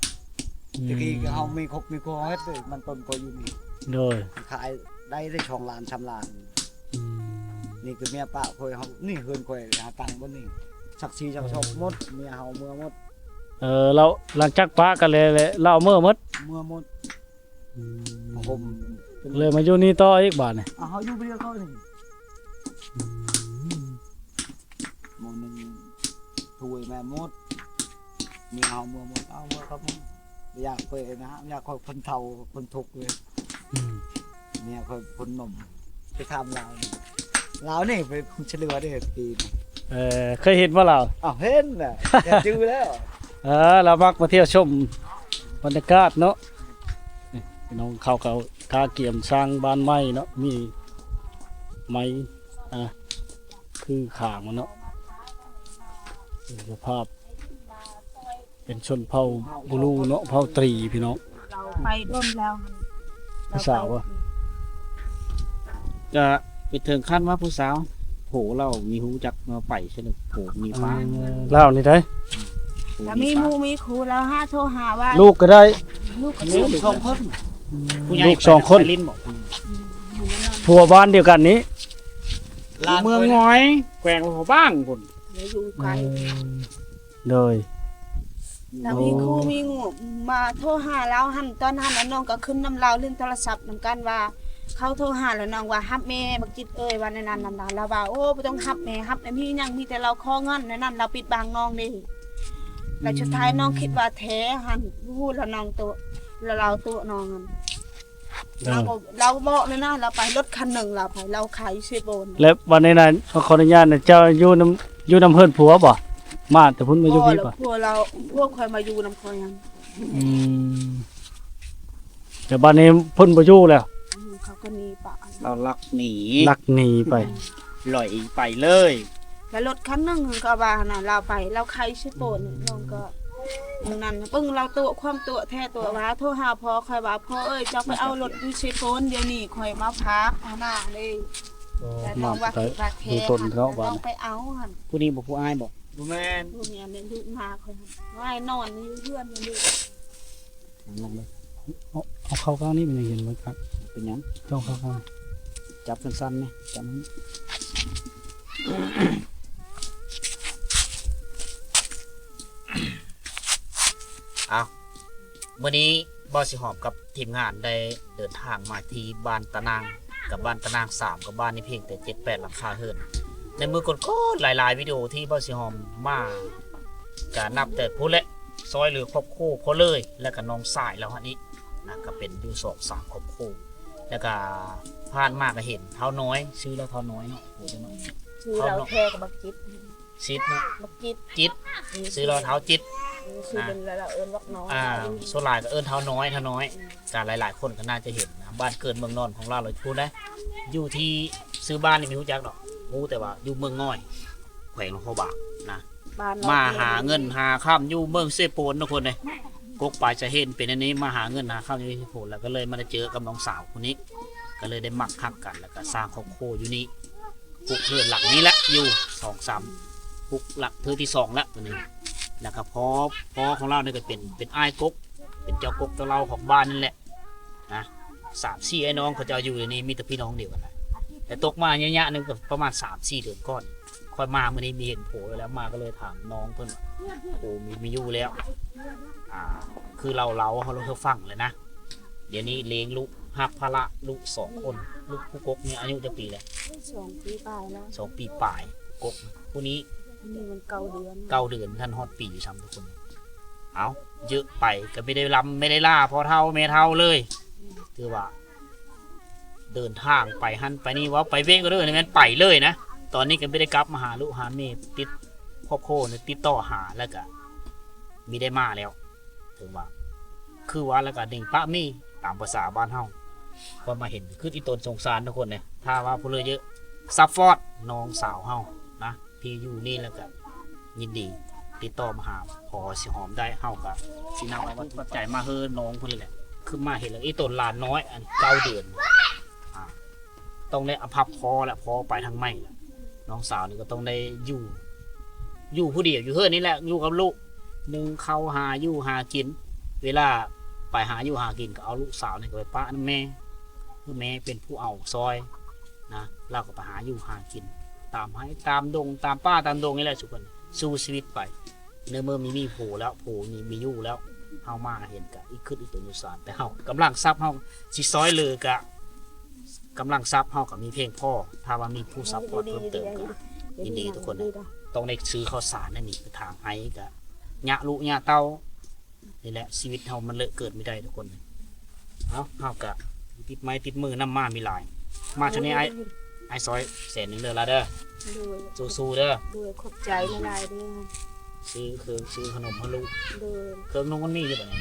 ມ ແຕ່ກີ້ເຮົາມີຄອບມີຄົວເຮົາເຮັດເດ້ ມັນຕົ້ນກໍຢູ່ນີ້ ໂດຍ ຂາຍໄດ້ໄດ້ສອງລ້ານສາມລ້ານ. ອືມ ນີ້ຄືເມຍປະຂ້ອຍເຮົາ ນີ້ເຮືອນຂ້ອຍຫາຕັງບໍ່ນີ້ ຊັກສີຊັກຊອກໝົດ ເມຍເຮົາເມືອໝົດ. ເອີ ແລ້ວຫຼັງຈາກປະກັນແລ້ວ ແລ້ວລາວເມືອໝົດ? ເມືອໝົດ. ອືມ ໂອ້ໂຫ ເລີຍມາຢູ່ນີ້ຕໍ່ອີກບາດນີ້. ເອົາ ເຮົາຢູ່ຜູ້ດຽວເຂົານີ້. ອືມ ໝໍໜຶ່ງຖ້ວຍແມ່ໝົດ ເມຍເຮົາເມືອໝົດ. ເອົາ ເມືອກັບມັນ ຢາກເປີດນະ ຢາກຂ້ອຍຄົນເຖົ້າຄົນທຸກເລີຍ. ອືມ ເມຍຂ້ອຍຄົນໜຸ່ມ ໄປຖາມລາວ ລາວນີ້ເປັນຄົນຊະເຫຼືອເດ້ ປີນີ້. ເອີ ເຄີຍເຫັນບໍ່ລາວ? ອ້າວ ເຫັນນະ ແຕ່ຈື່ແລ້ວ. ເອີ ລາວມັກມາທ່ຽວຊົມບັນຍາກາດເນາະ. ນີ້ພີ່ນ້ອງ ເຂົາກໍກະກຽມສ້າງບ້ານໃໝ່ເນາະ ມີໄມ້ ອ່າ ຄືຂ້າງມັນເນາະ. ເປັນສະພາບ ເປັນຊົນເຜົ່າບູລູເນາະ ເຜົ່າຕຣີພີ່ນ້ອງ. ໄປດົນແລ້ວ ຜູ້ສາວບໍ່? ກະໄປເຖິງຂັ້ນວ່າຜູ້ສາວ ໂຫ ລາວມີຮູ້ຈັກມາໄປຊະເລີຍ ໂຫ ມີປ້າ ອືມ ລາວນີ້ໃດ ໂຫ ກໍມີໝູ່ມີຄູ່ ລາວຫາໂທຫາວ່າ ລູກກໍໄດ້ ລູກກໍມີສອງຄົນ ອືມ ຜູ້ໃຫຍ່ ລູກສອງຄົນ ໄປຫຼິ້ນບໍ່? ອືມ ຜົວບ້ານດຽວກັນນີ້ ຢູ່ເມືອງງອຍ ແຂວງຫຼວງພະບາງພຸ້ນ ຢູ່ໄກ ອືມ ໂດຍ ລາວມີຄູ່ມີງູ່ມາໂທຫາລາວຫັ້ນ ຕອນຫັ້ນນ້ອງກໍຂຶ້ນນຳລາວຫຼິ້ນໂທລະສັບນຳກັນວ່າ ເຂົາໂທຫາແລ້ວນ້ອງວ່າ ຮັບແມ່ບັກຈິດເອີຍ ວ່າແນວນັ້ນນຳລາວ ລາວວ່າ ໂອ້ ບໍ່ຕ້ອງຮັບແມ່ ຮັບແລ້ວມີຫຍັງ ມີແຕ່ລາວຂໍເງິນ ແນວນັ້ນລາວປິດບັງນ້ອງເດ້. ແລ້ວສຸດທ້າຍນ້ອງຄິດວ່າແທ້ຫັ້ນ ຮູ້ແລ້ວນ້ອງໂຕະ ແລ້ວລາວໂຕະນ້ອງຫັ້ນ. ເອີ ລາວກໍ ລາວບອກເລີຍນະ ລາວໄປລົດຄັນໜຶ່ງ ລາວໄປ ລາວຂາຍຢູ່ເຊໂປນ. ແລ້ວບັດນີ້ນະ ຂໍອະນຸຍາດນະ ເຈົ້າຢູ່ນຳ ຢູ່ນຳເຮືອນຜົວບໍ່? ມາແຕ່ພຸ້ນມາຢູ່ພີ້ບໍ່? ຜົວລາວ ຜົວຂ້ອຍມາຢູ່ນຳຂ້ອຍຫັ້ນ. ອືມ ແຕ່ບັດນີ້ເພິ່ນບໍ່ຢູ່ແລ້ວ ອືມ ເຂົາກໍໜີປະ ລາວລັກໜີ ລັກໜີໄປ ອືມ ຫຼອຍໄປເລີຍ. ແລ້ວລົດຄັນໜຶ່ງກໍວ່າຫັ້ນນະ ລາວໄປ ລາວຂາຍເຊໂປນ ນ້ອງກໍ ມື້ນັ້ນປຶ້ງລາວຕົວະ ຄວາມຕົວະແທ້ຕົວະວ່າ ໂທຫາພໍ່ຂ້ອຍວ່າ ພໍ່ເອີຍ ເຈົ້າໄປເອົາລົດຢູ່ເຊໂປນ ດຽວນີ້ຂ້ອຍມາຝາກຫັ້ນນະເດ້. ແລ້ວນ້ອງວ່າ ຄິດວ່າແທ້ ເນາະ ນ້ອງໄປເອົາຫັ້ນ. ຜູ້ນີ້ບໍ່ ຜູ້ອ້າຍບໍ່? ບໍ່ແມ່ນ ຜູ້ນີ້ແມ່ນລູກມາຂ້ອຍ ວ່ານອນຢູ່ເຮືອນຢູ່. ເອົາ ເອົາເຂົ້າຂ້າງນີ້ມັນຍັງເຫັນບໍ່ຄັກ. ເປັນຫຍັງ? ເຈົ້າເຂົ້າຂ້າງ ຈັບສັ້ນໆນີ້ ຈັບ. ເອົາ ມື້ນີ້ບ່າວສີຫອມກັບທີມງານໄດ້ເດີນທາງມາທີ່ບ້ານຕານາງ ກັບບ້ານຕານາງສາມ ກັບບ້ານນີ້ພຽງແຕ່ເຈັດແປດຫຼັງຄາເຮືອນ. ໃນມື້ກ່ອນໆ ຫຼາຍໆວິດີໂອທີ່ບ່າວສີຫອມມາ ກະນັບແຕ່ພຸ້ນແຫຼະ ຊ່ອຍເຫຼືອຄອບຄົວພໍ່ເລີຍ ແລ້ວກະນ້ອງຊາຍລາວຫັ້ນອີກນະ ກະເປັນຢູ່ສອງສາມຄອບຄົວ. ແລ້ວກະຜ່ານມາກະເຫັນທ້າວນ້ອຍ ຊື່ລາວທ້າວນ້ອຍເນາະ ຜູ້ເຈົ້າເນາະ ຊື່ລາວແທ້ກໍບັກຈິດ ຈິດເນາະ ບັກຈິດ ຈິດ ອືມ ຊື່ລາວທ້າວຈິດ ອືມ ຊື່ເພິ່ນລາວເອີ້ນບັກນ້ອຍ. ອ່າ ສ່ວນຫຼາຍກໍເອີ້ນທ້າວນ້ອຍ ທ້າວນ້ອຍ. ອືມ ກະຫຼາຍໆຄົນກໍໜ້າຈະເຫັນນະ ບ້ານເກີດເມືອງນອນຂອງລາວເລີຍພຸ້ນເດ້. ຢູ່ທີ່ ຊື່ບ້ານນີ້ບໍ່ຮູ້ຈັກດອກ ຮູ້ແຕ່ວ່າຢູ່ເມືອງງອຍ ແຂວງຫຼວງພະບາງນະ. ມາຫາເງິນຫາຄຳຢູ່ເມືອງເຊໂປນທຸກຄົນເດ້. ກົກປາຍສາເຫດເປັນອັນນີ້ ມາຫາເງິນຫາຄຳຢູ່ເຊໂປນ ແລ້ວກໍເລີຍມາໄດ້ເຈີກັບນ້ອງສາວຄົນນີ້ ກໍເລີຍໄດ້ມັກຮັກກັນ ແລ້ວກໍສ້າງຄອບຄົວຢູ່ນີ້ ປຸກເຮືອນຫຼັງນີ້ແຫຼະ ຢູ່ສອງສາມ ປຸກຫຼັງເທື່ອທີສອງແລ້ວຕົວນີ້. ແລ້ວກໍພໍ່ ພໍ່ຂອງລາວນີ້ກໍເປັນ ເປັນອ້າຍກົກ ເປັນເຈົ້າກົກເຈົ້າເຫຼົ່າຂອງບ້ານນີ້ແຫຼະ ນະ ສາມສີ່ອ້າຍນ້ອງເຂົາເຈົ້າຢູ່ໃນນີ້ ມີແຕ່ພີ່ນ້ອງດຽວກັນນະ. ແຕ່ຕົກມາໄລຍະໜຶ່ງກໍປະມານສາມສີ່ເດືອນກ່ອນ ຂ້ອຍມາມື້ນີ້ມີເຫັນຜົວແລ້ວ ມາກໍເລີຍຖາມນ້ອງເພິ່ນວ່າ ໂອ້ ມີ ມີຢູ່ແລ້ວ ອ່າ ຄືເລົ່າ ເລົ່າເຮົາ ເຮົາຟັງແລ້ວນະ. ດຽວນີ້ລ້ຽງລູກ ຮັບພາລະລູກສອງຄົນ ລູກຜູ້ກົກນີ້ອາຍຸຈັກປີແລ້ວ? ສອງປີປາຍແລ້ວ ສອງປີປາຍ ກົກຜູ້ນີ້ ນີ້ມັນເກົ້າເດືອນ ເກົ້າເດືອນ ບໍ່ທັນຮອດປີຊ້ຳທຸກຄົນ. ເອົາ ເຢີະໄປກໍບໍ່ໄດ້ລ່ຳບໍ່ໄດ້ລາພໍ່ເຖົ້າແມ່ເຖົ້າເລີຍ. ຖືວ່າເດີນທາງໄປຫັ້ນໄປນີ້ ເວົ້າໄປເວກເດີນີ້ແມ່ນໄປເລີຍນະ. ຕອນນີ້ກໍບໍ່ໄດ້ກັບມາຫາລູກຫາເມຍ ຕິດຄອບຄົວນີ້ ຕິດຕໍ່ຫາ ແລ້ວກໍບໍ່ໄດ້ມາແລ້ວ. ເຖິງວ່າ ຄືວ່າແລ້ວກໍໜິງປະມີຕາມພາສາບ້ານເຮົາ. ພອມາເຫັນຄືອີ່ຕົນສົງສານທຸກຄົນເດ້. ຖ້າວ່າຜູ້ເຫຼືອເຢີະ ຊັບພອດນ້ອງສາວເຮົານະ ທີ່ຢູ່ນີ້ແລ້ວກໍຍິນດີຕິດຕໍ່ມາຫາພໍຊິຫອມໄດ້ ເຮົາກໍຊິນຳເອົາວັດຖຸປັດໄຈມາເຮີນ້ອງເພິ່ນນີ້ແຫຼະ. ຄືມາເຫັນແລ້ວ ອີ່ຕົນຫຼານນ້ອຍອັນເກົ້າເດືອນ ອ່າ ຕ້ອງໄດ້ອະພັບພໍແລ້ວ ພໍໄປທາງໃໝ່ແລ້ວ. ນ້ອງສາວນີ້ກໍຕ້ອງໄດ້ຢູ່ ຢູ່ຜູ້ດຽວ ຢູ່ເຮືອນນີ້ແຫຼະ ຢູ່ກັບລູກ ໜຶ່ງເຂົ້າ ຫາຢູ່ຫາກິນ. ເວລາໄປຫາຢູ່ຫາກິນ ກໍເອົາລູກສາວນີ້ກໍໄປປະນຳແມ່ ຄືແມ່ເປັນຜູ້ເອົາຊ່ອຍນະ. ລາວກໍໄປຫາຢູ່ຫາກິນຕາມໄຮ່ຕາມດົງ ຕາມປ່າຕາມດົງນີ້ແຫຼະ ສູ່ເພິ່ນ ສູ້ຊີວິດໄປ. ໃນເມື່ອມີ ມີຜົວແລ້ວ ຜົວມີ ມີຢູ່ແລ້ວ ເຮົາມາເຫັນກະອີກຄຶດອີກຕົວຢູ່ສານ. ແຕ່ເຮົາກຳລັງຊັບເຮົາຊິຊ່ອຍເຫຼືອກະ ກຳລັງຊັບເຮົາກໍມີພຽງພໍ. ຖ້າວ່າມີຜູ້ຊັບພອດເພີ່ມເຕີມກໍຍິນດີທຸກຄົນ. ຕ້ອງໄດ້ຊື້ເຂົ້າສານ ອັນນີ້ຄືທາງໄຮ່ກະຍະລູກຍະເຕົ້າ. ນີ້ແຫຼະ ຊີວິດເຮົາມັນເລີກເກີດບໍ່ໄດ້ທຸກຄົນ. ເອົາ ເຮົາກະຕິດໄມ້ຕິດມືນຳມາມີຫຼາຍ. ມາຊ່ວຍນີ້ອ້າຍ ອ້າຍຊ່ອຍແສນໜຶ່ງເດີລະເດີ. ໂດຍ ສູ້ໆເດີ. ໂດຍ ຂອບໃຈຫຼາຍໆເດີ. ຊື້ເຄື່ອງຊື້ຂະໜົມໃຫ້ລູກ. ໂດຍ ເຄື່ອງນຸ່ງມັນມີຢູ່ບໍ່ນີ້?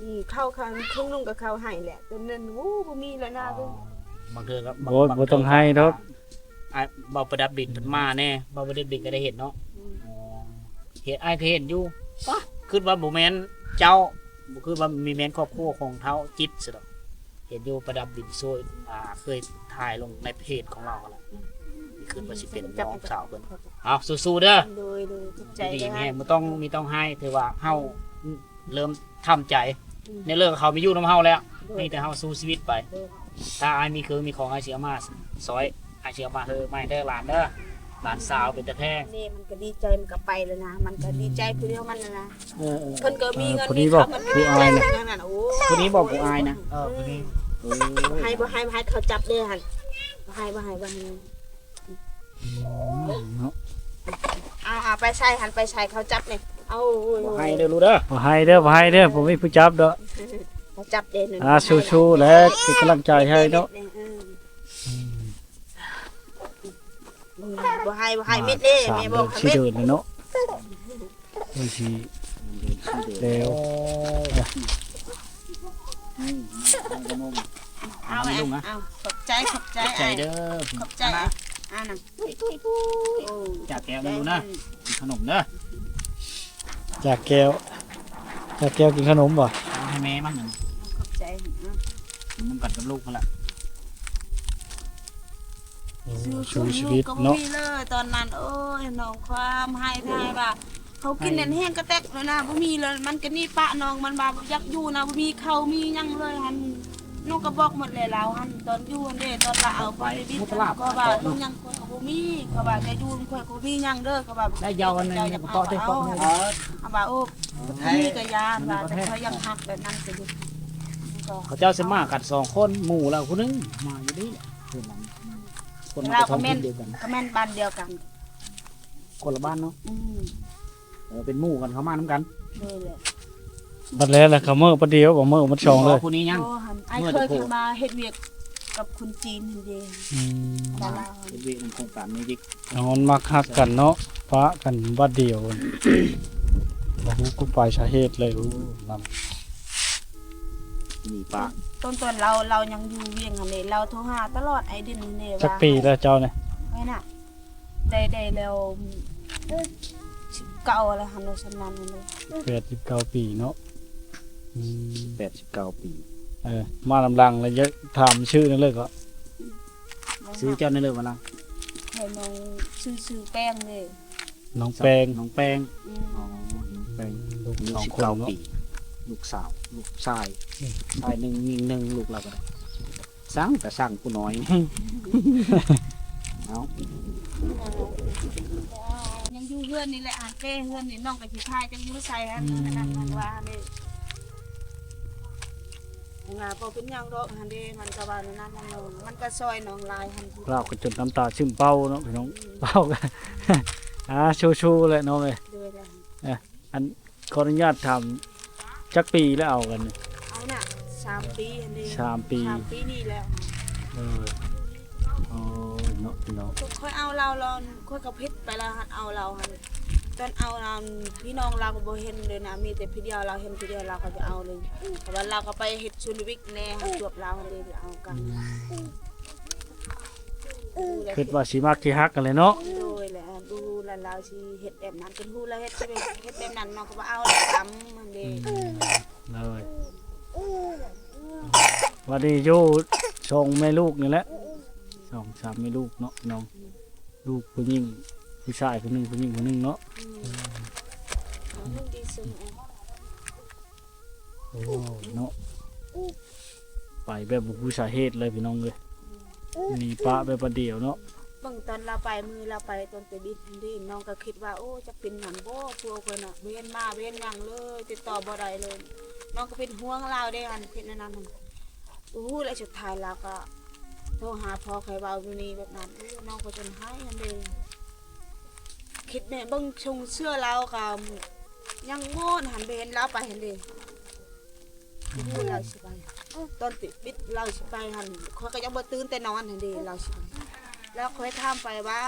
ມີເຂົ້າ ເຄື່ອງນຸ່ງກໍເຂົາໃຫ້ແຫຼະ ຕົວນັ້ນ ໂອ້ ບໍ່ມີແລ້ວນະ. ອໍ ບາງເທື່ອກໍ ບໍ່ ບໍ່ຕ້ອງໃຫ້ດອກ. ອ້າຍ ເບົາປະດັບດິນເພິ່ນມາແດ່ ເບົາປະດັບດິນກໍໄດ້ເຫັນເນາະ. ອືມ ອໍ ເຫັນ ອ້າຍກໍເຫັນຢູ່ ປະ ຄິດວ່າບໍ່ແມ່ນເຈົ້າ ບໍ່ຄິດວ່າມີແມ່ນຄອບຄົວຂອງທ້າວຈິດຊັ້ນດອກ. ເຫັນຢູ່ປະດັບດິນໂຊຍ ອ່າ ເຄີຍຖ່າຍລົງໃນເພຈຂອງລາວຫັ້ນແຫຼະ. ອືມ ຄິດວ່າຊິເປັນນ້ອງສາວເພິ່ນ. ເອົາ ສູ້ໆເດີ. ໂດຍໆ ຂອບໃຈ ຢູ່ດີມີແຮງ ບໍ່ຕ້ອງມີຕ້ອງໃຫ້. ຖືວ່າເຮົາ ເລີ່ມທຳໃຈ ອືມ ໃນເລື່ອງເຂົາມາຢູ່ນຳເຮົາແລ້ວ. ໂດຍ ມີແຕ່ເຮົາສູ້ຊີວິດໄປ. ໂດຍ ຖ້າອ້າຍມີເຄື່ອງມີຂອງ ອ້າຍຊິເອົາມາຊ່ອຍ ອ້າຍຊິເອົາມາໃຫ້ໃໝ່ເດີຫຼານເດີ. ຫຼານສາວເປັນຕາແພງ. ນີ້ມັນກໍດີໃຈ ມັນກໍໄປແລ້ວນະ ມັນກໍດີໃຈຜູ້ດຽວມັນນະ. ເອີໆ ເພິ່ນກໍມີເງິນມີຄຳ ມັນກໍດີໃຈນະ. ຜູ້ອ້າຍນະ ໂອ້ ຜູ້ນີ້ບໍ່ ຜູ້ອ້າຍນະ. ເອີ ຜູ້ນີ້. ໂອ້ ບໍ່ໃຫ້ ບໍ່ໃຫ້ ບໍ່ໃຫ້ເຂົາຈັບເດ້ຫັ້ນ. ບໍ່ໃຫ້ ບໍ່ໃຫ້ ບໍ່ໃຫ້. ອືມ ເນາະ ເອົາ ເອົາໄປໃສ່ຫັ້ນ ໄປໃສ່ເຂົາຈັບນີ້. ເອົາ ໂອ້ຍ ບໍ່ໃຫ້ເດີລູກເດີ. ບໍ່ໃຫ້ເດີ ບໍ່ໃຫ້ເດີ ບໍ່ມີຜູ້ຈັບດອກ. ເຂົາຈັບເດ້. ອ່າ ສູ້ໆແຫຼະ ເປັນກຳລັງໃຈໃຫ້ເນາະ. ອືມ ອືມ ບໍ່ໃຫ້ ບໍ່ໃຫ້ ມິດເດ້ ແມ່ບອກ ສີ່ເດືອນແລ້ວເນາະ. ໂອ້ຍ ຊິແລ້ວ. ເອົາ ເອົາ ຂອບໃຈ ຂອບໃຈ ຂອບໃຈເດີ. ຂອບໃຈ ອ່ານະ ຈາກແກ້ວເດີລູກນະ ກິນຂະໜົມເດີ. ຈາກແກ້ວ ຈາກແກ້ວກິນຂະໜົມບໍ່? ເອົາໃຫ້ແມ່ມັນ. ຂອບໃຈ. ກິນນຳກັນກັບລູກຫັ້ນລະ. ໂອ້ ສູ້ຊີວິດເນາະ. ຕອນນັ້ນ ໂອ້ຍ ນ້ອງຄວາມຮ້າຍແທ້ວ່າ ເຂົາກິນນັ້ນແຮງກະແຕັກແລ້ວນະ ບໍ່ມີແລ້ວ ມັນກະໜີປະນ້ອງມັນວ່າບໍ່ຢາກຢູ່ນະ ບໍ່ມີເຂົ້າມີຫຍັງເລີຍຫັ້ນ. ນ້ອງກະບອກໝົດແລ້ວລາວຫັ້ນ ຕອນຢູ່ຫັ້ນເດ້ ຕອນລາວເອົາໄປ ເຂົາວ່າລູກຫຍັງຂ້ອຍກະບໍ່ມີ ເຂົາວ່າຈະຢູ່ນຳຂ້ອຍກະບໍ່ມີຫຍັງເດີ ເຂົາວ່າໄດ້ເຈົ້າອັນນີ້ເຂົາເອົາ ເຂົາວ່າ ໂອ້ ບໍ່ມີກະຢ່າວ່າ ແຕ່ຂ້ອຍຍັງຮັກແບບນັ້ນກະຢູ່. ເຂົາເຈົ້າຊິມາກັນສອງຄົນ ໝູ່ລາວຜູ້ໜຶ່ງມາຢູ່ນີ້. ຄົນລາວກະແມ່ນ ກະແມ່ນບ້ານດຽວກັນ ຄົນລະບ້ານເນາະ. ອືມ ເອີ ເປັນໝູ່ກັນ ເຂົາມານຳກັນ. ໂດຍແຫຼະ ບັດແລ້ວລະ ເຂົາເມືອບັດດຽວ ບໍ່ເມືອບັດສອງເລີຍ. ຜູ້ນີ້ຍັງ ບໍ່ ຫັ້ນອ້າຍເຄີຍມາເຮັດວຽກກັບຄົນຈີນຫັ້ນເດ້. ອືມ ດາລາວ ເຮັດວຽກນຳໂຄງການມີວິກ. ເອົາ ມັນມັກຮັກກັນເນາະ ປະກັນບັດດຽວ ບໍ່ຮູ້ກົນໄປສາເຫດເລີຍ. ໂອ້ ນຳ ໜີປະ ຕອນ ຕອນລາວ ລາວຍັງຢູ່ວຽງຫັ້ນເດ້ ລາວໂທຫາຕະຫຼອດ ອ້າຍດິນຫັ້ນເດ້. ຈັກປີແລ້ວເຈົ້ານີ້? ຂ້ອຍນະ ໄດ້ ໄດ້ແລ້ວ ເອີ ສິບເກົ້າແລ້ວຫັ້ນ ຊ່ຳນັ້ນເລີຍ. ແປດສິບເກົ້າປີເນາະ. ອືມ ແປດສິບເກົ້າປີ. ເອີ ມານຳຫຼັງແລ້ວຢາກຖາມຊື່ນັ້ນເລີຍກໍ ຊື່ເຈົ້ານັ້ນເລີຍວ່າລະ? ໃຫ້ນ້ອງຊື່ ຊື່ແປ້ງເດ້. ນ້ອງແປ້ງ ນ້ອງແປ້ງ. ອືມ ອໍ ນ້ອງແປ້ງ ລູກ ອືມ ສິບເກົ້າປີ ລູກສາວ ລູກຊາຍ ອືມ ຊາຍໜຶ່ງຍິງໜຶ່ງ ລູກລາວກະໄດ້. ຊ່າງກະຊ່າງຜູ້ນ້ອຍ. ເອົາ ຍັງຢູ່ເຮືອນນີ້ແຫຼະ ຫາແກ້ເຮືອນນີ້ ນ້ອງກະຊິພາຈັກຢູ່ໃສຫັ້ນ. ອືມ ນັ້ນວ່າເດ້ ວ່າບໍ່ເປັນຫຍັງດອກຫັ້ນເດ້ ມັນກະວ່າແນວນັ້ນ ມັນກະຊ່ອຍນ້ອງຫຼາຍຫັ້ນ. ລາວກະຈົນນ້ຳຕາຊຶມເປົ່າເນາະພີ່ນ້ອງ. ອືມ ເປົ່າກະ ອ່າ ສູ້ໆແຫຼະນ້ອງເອີຍ. ໂດຍ ອັນ ຂໍອະນຸຍາດຖາມ ຈັກປີແລ້ວເອົາກັນນີ້? ເອົານະ ສາມປີຫັ້ນເດ້ ສາມປີ ສາມປີນີ້ແລ້ວ. ເອີ ໂອ້ຍເນາະ ພີ່ນ້ອງ ຂ້ອຍເອົາລາວ ລາວ ຂ້ອຍກໍຜິດໄປແລ້ວຫັ້ນ ເອົາລາວຫັ້ນ ຕອນເອົານັ້ນ ພີ່ນ້ອງລາວກໍບໍ່ເຫັນເລີຍນະ ມີແຕ່ຜູ້ດຽວລາວເຫັນ ຜູ້ດຽວລາວກໍຈະເອົາເລີຍ ເພາະວ່າລາວກໍໄປເຮັດຊົນວິກແດ່ ເຮົາຈວບລາວຫັ້ນເດ້ ໄປເອົາກັນ. ອືມ ຄິດວ່າຊິມັກຊິຮັກກັນແຫຼະເນາະ. ໂດຍແຫຼະ ບໍ່ຮູ້ລະລາວຊິເຮັດແບບນັ້ນ ຄັນຮູ້ລາວເຮັດ ຊິເຮັດແບບນັ້ນ ນ້ອງກໍບໍ່ເອົາແລ້ວຊ້ຳຫັ້ນເດ້. ອືມ ໂດຍ ບັດນີ້ຢູ່ສອງແມ່ລູກນີ້ແຫຼະ ສອງສາມແມ່ລູກເນາະ ນ້ອງ ລູກຜູ້ຍິງ ຜູ້ຊາຍຜູ້ໜຶ່ງ ຜູ້ຍິງຜູ້ໜຶ່ງເນາະ. ອືມ ອືມ ໂອ້ ເນາະ ໄປແບບບໍ່ຮູ້ສາເຫດເລີຍ ພີ່ນ້ອງເອີຍ ອືມ ໜີປະແບບບາດດຽວເນາະ. ເບິ່ງຕອນລາວໄປ ມື້ລາວໄປຕອນແຕ່ບິດຫັ້ນເດ້ ນ້ອງກໍຄິດວ່າ ໂອ້ ຈັກເປັນຫຍັງບໍ ຜົວຂ້ອຍນະ ບໍ່ເຫັນມາ ບໍ່ເຫັນຫຍັງເລີຍ ຕິດຕໍ່ບໍ່ໄດ້ເລີຍ ນ້ອງກໍເປັນຫ່ວງລາວເດ້ ອັນເຮັດແນວນັ້ນຫັ້ນ ບໍ່ຮູ້ແຫຼະ ສຸດທ້າຍລາວກໍໂທຫາພໍ່ຂ້ອຍ ເວົ້າຢູ່ນີ້ແບບນັ້ນ ໂອ້ ນ້ອງກໍຈົນໄຫ້ຫັ້ນເດ້. ຄິດແມ່ເບິ່ງຊົງເສື້ອລາວກໍຍັງໂງນຫັ້ນ ໄປເຫັນລາວໄປຫັ້ນເດ້ ບໍ່ຮູ້ລາວຊິໄປ ຕອນຕິດບິດລາວຊິໄປຫັ້ນ ຂ້ອຍກໍຍັງບໍ່ຕື່ນແຕ່ນອນຫັ້ນເດ້ ລາວຊິໄປ ແລ້ວຂ້ອຍຖາມໄປວ່າ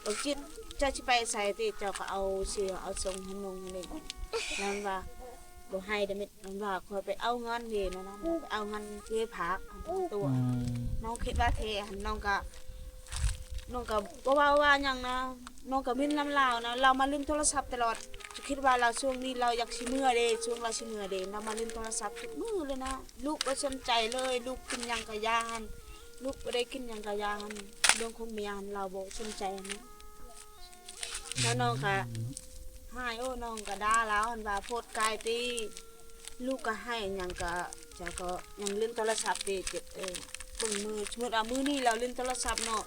ບັກຈິດ ເຈົ້າຊິໄປໃສຕິ ເຈົ້າກໍເອົາເສື້ອເອົາຊົງໃຫ້ນຸ່ງຫັ້ນເດ້ ລາວວ່າ ບໍ່ໃຫ້ດາເມັດ ມັນວ່າຂ້ອຍໄປເອົາເງິນເດ້ ນັ້ນນະ ໄປເອົາເງິນເທພາກ ອືມ ຕົວະ ນ້ອງຄິດວ່າແທ້ຫັ້ນ ນ້ອງກະ ນ້ອງກະບໍ່ເວົ້າວ່າຫຍັງນະ ນ້ອງກະມິນນຳລາວນະ ລາວມາຫຼິ້ນໂທລະສັບຕະຫຼອດ ຄິດວ່າລາວຊ່ວງນີ້ລາວຢາກຊິເມືອເດ້ ຊ່ວງລາວຊິເມືອເດ້ ລາວມາຫຼິ້ນໂທລະສັບທຸກມື້ເລີຍນະ ລູກບໍ່ສົນໃຈເລີຍ ລູກກິນຫຍັງກະຢ່າຫັ້ນ ລູກບໍ່ໄດ້ກິນຫຍັງກະຢ່າຫັ້ນ ເລື່ອງຂອງເມຍຫັ້ນລາວບໍ່ສົນໃຈຫັ້ນນະ. ແລ້ວນ້ອງກະຮ້າຍ ໂອ້ ນ້ອງກະດ່າລາວຫັ້ນວ່າ ໂພດກາຍຕິ ລູກກະໄຫ້ຫຍັງກະ ເຈົ້າກໍຍັງຫຼິ້ນໂທລະສັບຕິ ເຈັບ ເອີ ເບິ່ງມື້ ສົມມຸດວ່າມື້ນີ້ລາວຫຼິ້ນໂທລະສັບເນາະ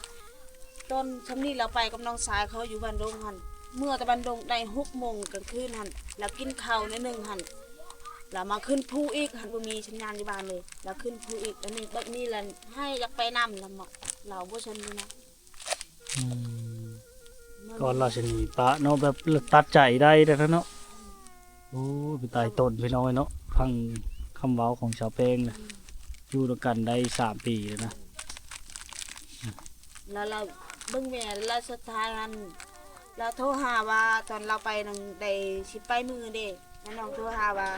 ຕອນຊ່ຳນີ້ລາວໄປກັບນ້ອງຊາຍເຂົາຢູ່ບ້ານດົງຫັ້ນ ເມືອແຕ່ບ້ານດົງໄດ້ຫົກໂມງກາງຄືນຫັ້ນ ລາວກິນເຂົ້າໜ້ອຍໜຶ່ງຫັ້ນ ລາວມາຂຶ້ນພູອີກ ຫັ້ນບໍ່ມີສັນຍານຢູ່ບ້ານເລີຍ ລາວຂຶ້ນພູອີກ ອັນນີ້ບັດນີ້ລະໃຫ້ຢາກໄປນຳ ລາວ ລາວບໍ່ຊົນຢູ່ນະ. ອືມ ກ່ອນລາວຊິໜີປະເນາະ ແບບຕັດໃຈໄດ້ແທ້ເນາະ. ໂອ້ ເປັນຕາຍຕົນພີ່ນ້ອງເອີຍເນາະ ຟັງຄຳເວົ້າຂອງສາວແປ້ງນະ ຢູ່ນຳກັນໄດ້ສາມປີແລ້ວນະ ແລ້ວລາວເບິ່ງແມ່ ແລ້ວສຸດທ້າຍຫັ້ນ ລາວໂທຫາວ່າ ຕອນລາວໄປນັ້ນໄດ້ສິບປາຍມື້ເດ້ ແລ້ວນ້ອງໂທຫາວ່າ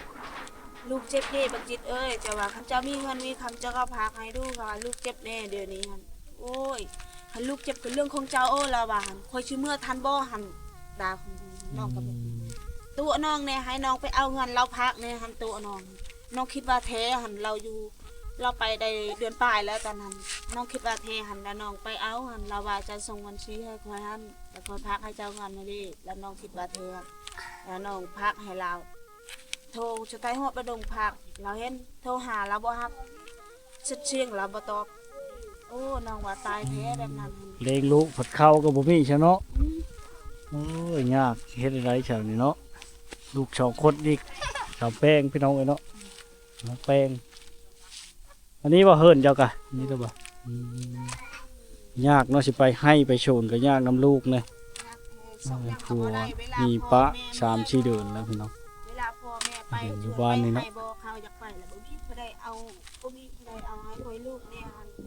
ລູກເຈັບເດ້ ບັກຈິດເອີຍ ເຈົ້າວ່າ ຄັນເຈົ້າມີເງິນມີຄຳ ເຈົ້າກໍພາກໃຫ້ດູ ເຂົາວ່າລູກເຈັບແດ່ດຽວນີ້ຫັ້ນ ໂອ້ຍ ຄັນລູກເຈັບກໍເລື່ອງຂອງເຈົ້າ ໂອ້ ລາວວ່າຫັ້ນ ຂ້ອຍຊິເມືອທັນບໍ່ຫັ້ນ ດ່າຂອງນ້ອງກໍແບບ ອືມ ຕົວະນ້ອງແດ່ ໃຫ້ນ້ອງໄປເອົາເງິນລາວພາກແດ່ຫັ້ນ ຕົວະນ້ອງ ນ້ອງຄິດວ່າແທ້ຫັ້ນ ລາວຢູ່ ລາວໄປໄດ້ເດືອນປາຍແລ້ວຕອນນັ້ນ ນ້ອງຄິດວ່າແທ້ຫັ້ນ ແລ້ວນ້ອງໄປເອົາຫັ້ນ ລາວວ່າຈະສົ່ງບັນຊີໃຫ້ຂ້ອຍຫັ້ນ ແລ້ວຂ້ອຍພາກໃຫ້ເຈົ້າເງິນຫັ້ນເດ້ ແລ້ວນ້ອງຄິດວ່າແທ້ ແລ້ວນ້ອງພາກໃຫ້ລາວ ໂທສຸດທ້າຍຮອດບ້ານດົງພາກ ລາວເຫັນ ໂທຫາລາວບໍ່ຮັບ ເຊັດສຽງລາວບໍ່ຕອບ ໂອ້ ນ້ອງວ່າຕາຍແທ້ແບບນັ້ນ ເລງລູກພັດເຂົ້າກໍບໍ່ມີຊະເນາະ ອືມ ໂອ້ຍ ຍາກ ເຮັດແນວໃດຊະນີ້ເນາະ ລູກສອງຄົນອີກ ສາວແປ້ງ ພີ່ນ້ອງເອີຍເນາະ ນ້ອງແປ້ງ ອັນນີ້ບໍ່ເຮືອນເຈົ້າກະ ນີ້ລະບໍ່ ອືມ ຍາກເນາະ ຊິໄປໄຮ່ໄປສວນກໍຍາກນຳລູກແດ່ ເອີ ຜົວໜີປະສາມສີ່ເດືອນແລ້ວພີ່ນ້ອງ ເວລາພໍ່ແມ່ໄປ ເອີ ຢູ່ບ້ານນີ້ເນາະ ເຂົາຢາກໄປລະບໍ່ມີຜູ້ໃດເອົາ ບໍ່ມີຜູ້ໃດເອົາໃຫ້ຂ້ອຍລູກແດ່ ອືມ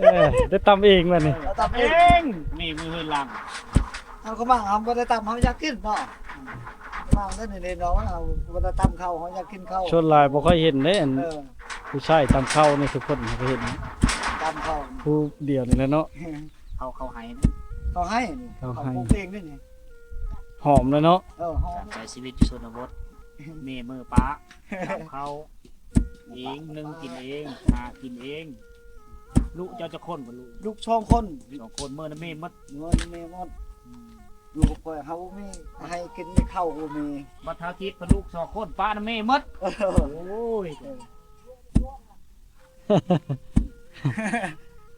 ເອີ ໄດ້ຕຳເອງບັດນີ້ ເອົາຕຳເອງ ເມມືເຮືອນຫຼັງ ເຮົາກໍໝັ້ງ ເຮົາບໍ່ໄດ້ຕຳ ເຮົາຢາກກິນເນາະ ໝັ້ງນັ້ນເດເນາະ ເຮົາບໍ່ໄດ້ຕຳເຂົ້າ ເຮົາຢາກກິນເຂົ້າ ສ່ວນຫຼາຍບໍ່ຄ່ອຍເຫັນເດ້ ອັນ ເອີ ຜູ້ຊາຍຕຳເຂົ້ານີ້ ທຸກຄົນກໍເຫັນ ຕຳເຂົ້າຜູ້ດຽວນີ້ແຫຼະເນາະ ເຂົ້າ ເຂົ້າໄຮ່ ເຂົ້າໄຮ່ ເຂົ້າໄຮ່ ເຂົ້າປູກເອງເດ້ນີ້ ຫອມເລີຍເນາະ ເອີ ຫອມ ການໃຊ້ຊີວິດຢູ່ຊົນນະບົດ ເມມືປະ ຕຳເຂົ້າ ເອງ ໜຶ້ງກິນເອງ ຫາກິນເອງ ລູກເຈົ້າຈັກຄົນ? ລູກສອງຄົນ ສອງຄົນ ເມືອນຳເມໝົດ ເມືອນຳເມໝົດ ອືມ ຢູ່ກັບຂ້ອຍເຮົາບໍ່ມີໃຫ້ກິນເຂົ້າບໍ່ມີ ບັດເຮົາຈິດເພິ່ນລູກສອງຄົນ ປະນຳເມໝົດ ໂອ້ຍ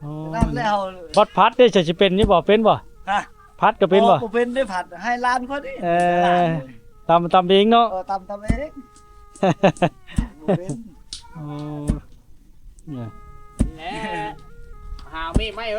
ໂອ້ ນັ້ນແລ້ວ ບັດຜັດເດ້ ຈະຊິເປັນຢູ່ບໍ່? ເປັນບໍ່? ຮະ? ຜັດກໍເປັນບໍ່? ບໍ່ເປັນໄດ້ຜັດ ໃຫ້ຫຼານຂ້ອຍນີ້ ເອີ ຫຼານ ຕຳ ຕຳເອງເນາະ ເອີ ຕຳ ຕຳເອງ ບໍ່ເປັນ ໂອ້ ແຫຼະ ຫາເມໃໝ່ເອີຍ